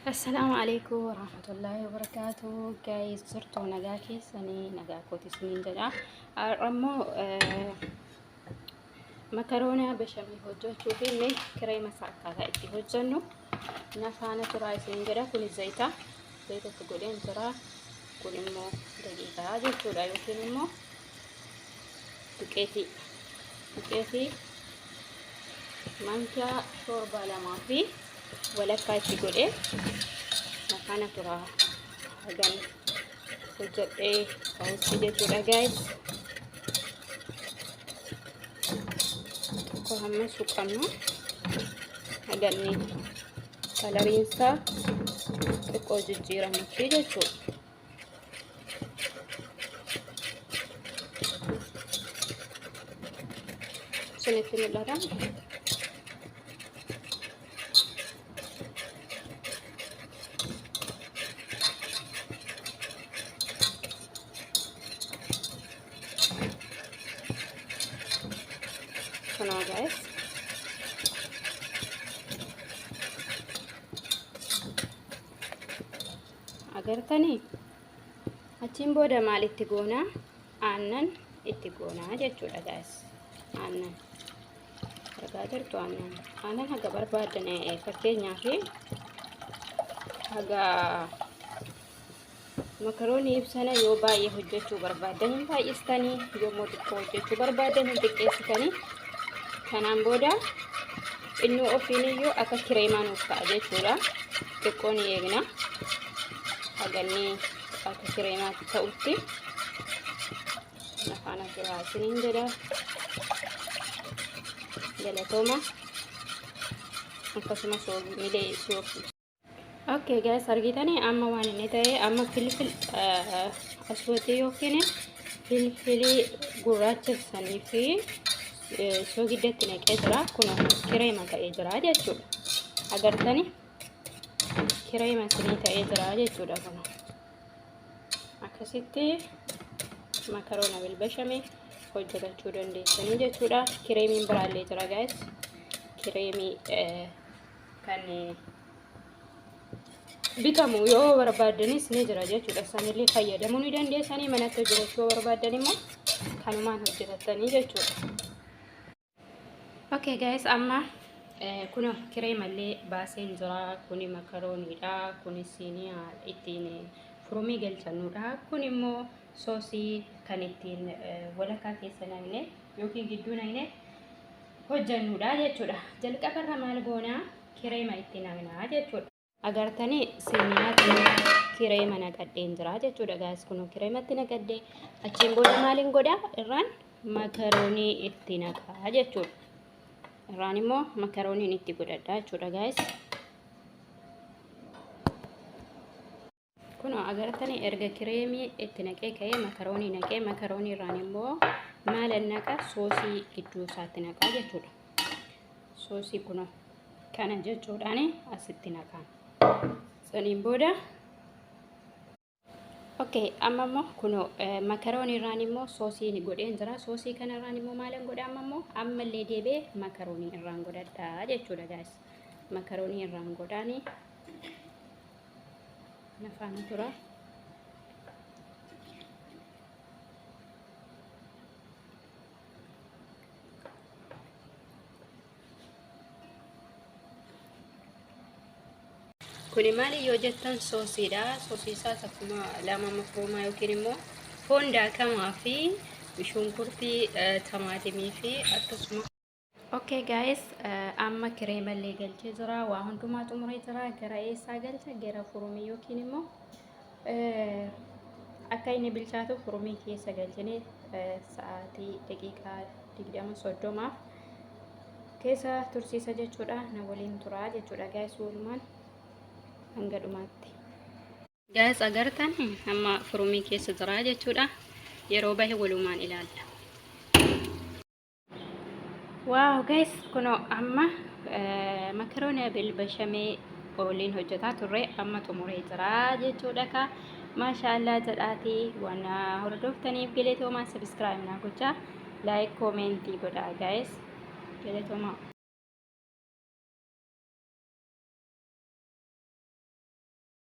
Assalaamu alaikum warahmatullaahi wabarakaatu. Guys, jirtu nagaa keessanii nagaa kooti isiniin jedha. Har'a immoo makaroonaa bashamii hojjechuu fi mee kireema isaa akkaataa itti hojjennu na faana turaa isiniin jedha. Kun zayita zayitatti godheen jira. Kun immoo daqiiqaa jechuudha yookiin immoo duqeetii duqeetii mankaa shoorbaa lamaa fi walakkaa itti godhee mafaana tura hagan hojjedhee ta'utti jechuudha guys. Tokko hamma suqannu haganni kalariinsaa xiqqoo jijjiiramutti jechuudha. Isinitti mul'ata. Kunoo guys. Agartanii? Achiin booda maal itti goonaa? Aannan itti goonaa jechuudha guys. Aannan. Argaa jirtu aannan. Aannan haga barbaaddan fakkeenyaaf haga makaroonii ibsana yoo baay'ee hojjechuu barbaaddan hin baay'istanii, yommuu xiqqoo hojjechuu barbaaddan hin xiqqeessitanii. Kanaan booda inni ofiin iyyuu akka kireemaa nuuf ta'a jechuudha. Xiqqoo ni eegna. Haganni akka kireemaa ta'utti afaan asirraa isiniin jedha. Galatooma. Akkasumas milee Okay guys, argitanii amma waan inni ta'e amma filfil aswatii yookiin filfilii gurraacha sanii fi sogiddatti naqee jira. Kun kireema ta'ee jira jechuudha. Agartanii kireema isinii ta'ee jira jechuudha kun. Akkasitti makaroona bilbashame hojjetachuu dandeessanii jechuudha. Kireemiin biraallee jira guys. Kireemii kan bitamu yoo barbaaddanis ni jira jechuudha. Sanillee fayyadamuu ni dandeessanii, manatti hojjetachuu yoo barbaaddan immoo kanumaan hojjetattanii jechuudha. Okay guys, amma kun kireemallee baaseen jira. Kuni makarooniidha. Kuni siinii ittiin furumii galchannudha. Kun immoo soosii kan ittiin walakkaa keessa naqne yookiin gidduu naqne hojjannudha jechuudha. Jalqabarra maal goonaa? Kireema itti naqnaa jechuudha. Agartanii siiniyaatti kireema naqadheen jira jechuudha. Gaas kun kireematti naqadhee achiin booda maaliin godhaa? Irraan makaroonii itti naqaa jechuudha. Irraan immoo makarooniin itti godhadha jechuudha gaas. Kunoo agartanii erga kireemii itti naqee ka'ee makaroonii naqee makaroonii irraan immoo maalan naqa? Soosii gidduu isaatti naqaa jechuudha. Soosii kunoo kana jechuudhaan asitti naqaan. Saniin booda Okay, amma immoo kunoo makaroonii irraan immoo soosii godheen jira. Soosii kana irraan immoo maalan godha amma immoo? Ammallee deebi'ee makaroonii irraan godhadha jechuudha guys. Makaroonii irraan godhaanii na faana tura. Kuni maali yoo jettan soosiidha. Soosii isaas akkuma lama mafruumaa yookiin immoo foon daakamaa fi shunkurtii, tamaatimii fi akkasuma. Okay guys, amma kireemallee galchee jira, waa hundumaa xumuree jira. Gara eessaa galcha? Gara furumii yookiin immoo akka inni bilchaatu furumii keessa galchine sa'aatii daqiiqaa 20 30f keessa tursiisa jechuudha. Na waliin turaa jechuudha guys, walumaan hanga dhumaatti. Guys, agartan amma furumii keessa jira jechuudha. Yeroo bahe walumaan ilaalla. Wow guys, kunoo amma makaroonii bilbashamee waliin hojjetaa turre amma xumuree jira jechuudha ka. Maashaallah jedhaatii waan hordoftaniif galatoomaa. Subscribe naa gochaa, like, comment godhaa guys, galatoomaa.